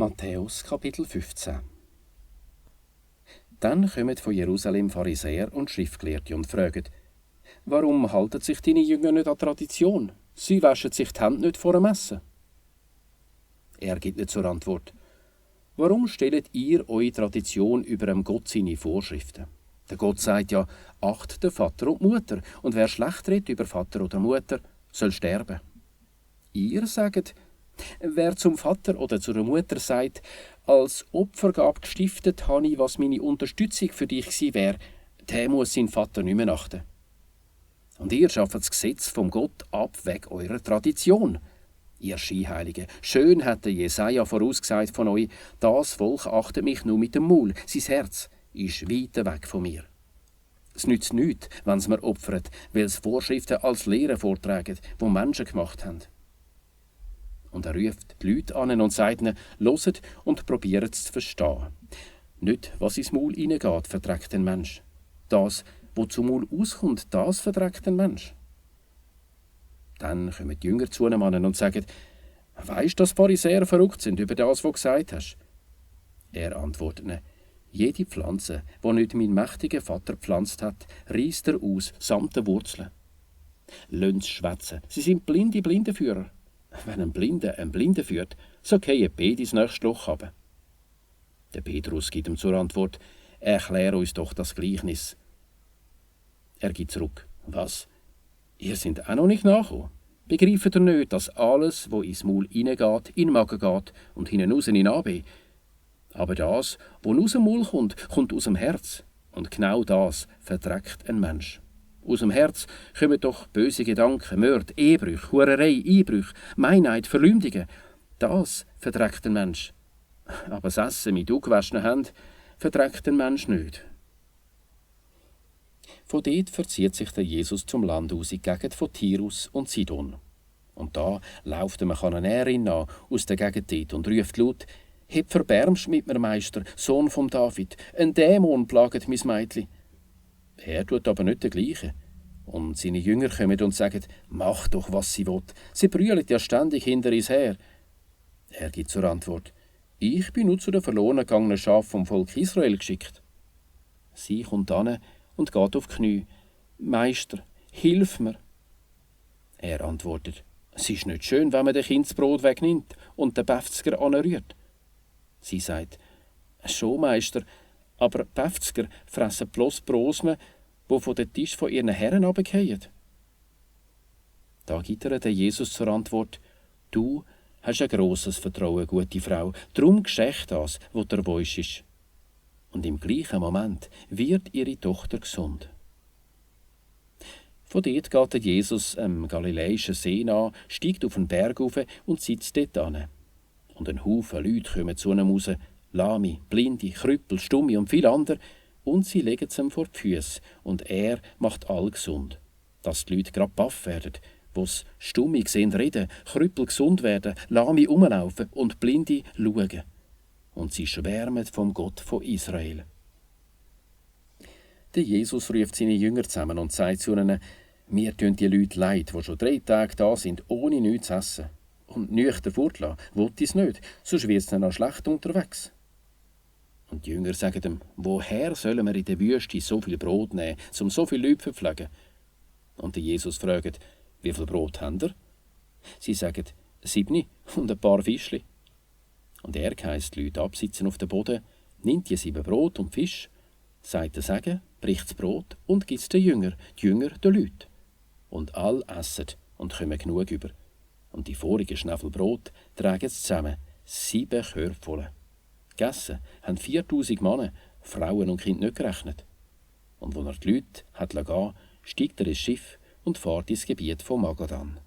Matthäus Kapitel 15. Dann kommen von Jerusalem Pharisäer und Schriftgelehrte und fragen: Warum halten sich deine Jünger nicht an die Tradition? Sie waschen sich die Hände nicht vor dem Essen. Er gibt nicht zur Antwort: Warum stellt ihr eure Tradition über dem Gott seine Vorschriften? Der Gott sagt ja: Acht den Vater und die Mutter, und wer schlecht redet über Vater oder Mutter, soll sterben. Ihr sagt: Wer zum Vater oder zur Mutter sagt, als Opfergabe gestiftet habe ich, was meine Unterstützung für dich gewesen wäre, der muss seinen Vater nicht mehr achten. Und ihr schafft das Gesetz vom Gott ab wegen eurer Tradition. Ihr Skiheiligen, schön hat der Jesaja vorausgesagt von euch: Das Volk achtet mich nur mit dem Maul, sein Herz ist weit weg von mir. Es nützt nichts, wenn es mir opfert, weil es Vorschriften als Lehre vortragen, die Menschen gemacht haben. Und er ruft die Leute an und sagt ihnen: Hört und probiert es zu verstehen. Nicht, was ins Maul hineingeht, verträgt ein Mensch. Das, was zum Maul auskommt, das verträgt ein Mensch. Dann kommen die Jünger zu einem Mann und sagen: Weisst du, dass Pharisäer verrückt sind über das, was du gesagt hast? Er antwortet ihnen: Jede Pflanze, die nicht mein mächtiger Vater gepflanzt hat, reißt er aus, samt den Wurzeln. Lasst sie schwätzen, sie sind blinde Blindenführer. Wenn ein Blinden führt, so gehen beide ins nächste Loch runter. Der Petrus gibt ihm zur Antwort: Erklär uns doch das Gleichnis. Er gibt zurück: Was? Ihr seid auch noch nicht nachgekommen? Begreift ihr nicht, dass alles, was ins Maul hineingeht, in den Magen geht und hinten raus in den AB? Aber das, was aus dem Maul kommt, kommt aus dem Herz. Und genau das verträgt ein Mensch. Aus dem Herz kommen doch böse Gedanken, Mord, Ehebruch, Hurerei, Einbrüche, Meinheit, Verleumdungen. Das verträgt ein Mensch. Aber das Essen mit ungewaschenen Händen verträgt ein Mensch nicht. Von dort verzieht sich der Jesus zum Land aus in die Gegend von Tirus und Sidon. Und da läuft eine Kananäerin an aus der Gegend dort und ruft laut: Heb Verbärmst mit mir, Meister, Sohn von David, ein Dämon plagt mein Mädchen. Er tut aber nicht dergleichen. Und seine Jünger kommen und sagen: Mach doch, was sie will. Sie brüllen ja ständig hinter uns her. Er gibt zur Antwort: Ich bin nur zu den verloren gegangenen Schafen vom Volk Israel geschickt. Sie kommt an und geht auf die Knie: Meister, hilf mir. Er antwortet: Es ist nicht schön, wenn man den Kind das Brot wegnimmt und den Befzger anrührt. Sie sagt: Schon, Meister, aber Befzger fressen bloß Brosmen, die von den Tisch von ihren Herren runterfallen. Da gibt ihr der Jesus zur Antwort: Du hast ein grosses Vertrauen, gute Frau, darum geschieht das, was dir wollst ist. Und im gleichen Moment wird ihre Tochter gesund. Von dort geht der Jesus am Galiläischen See nach, steigt auf den Berg rauf und sitzt dort an. Und ein Haufen Leute kommen zu ihm raus: Lahme, Blinde, Krüppel, Stumme und viele andere, und sie legen es ihm vor die Füße, und er macht all gesund. Dass die Leute gerade baff werden, wo's Stumme sehen reden, Krüppel gesund werden, Lahme rumlaufen und Blinde schauen. Und sie schwärmen vom Gott von Israel. Der Jesus ruft seine Jünger zusammen und sagt zu ihnen: Mir tun die Leute leid, die schon 3 Tage da sind, ohne nichts zu essen. Und nüchtern fortlassen will es nicht, sonst wird es dann auch schlecht unterwegs. Und die Jünger sagen ihm: Woher sollen wir in der Wüste so viel Brot nehmen, um so viele Leute zu verpflegen? Und der Jesus fragt: Wie viel Brot habt ihr? Sie sagen: 7 und ein paar Fischli. Und er heisst die Leute absitzen auf den Boden, nimmt die 7 Brot und Fisch, sagt den Segen, bricht das Brot und gibt es den Jünger, die Jünger den Leuten. Und alle essen und kommen genug über. Und die vorigen Schnäffel Brot tragen sie zusammen, 7 Körbe voll. Gegessen haben 4000 Männer, Frauen und Kinder nicht gerechnet. Und als er die Leute hat gehen lassen, steigt er ins Schiff und fährt ins Gebiet von Magadan.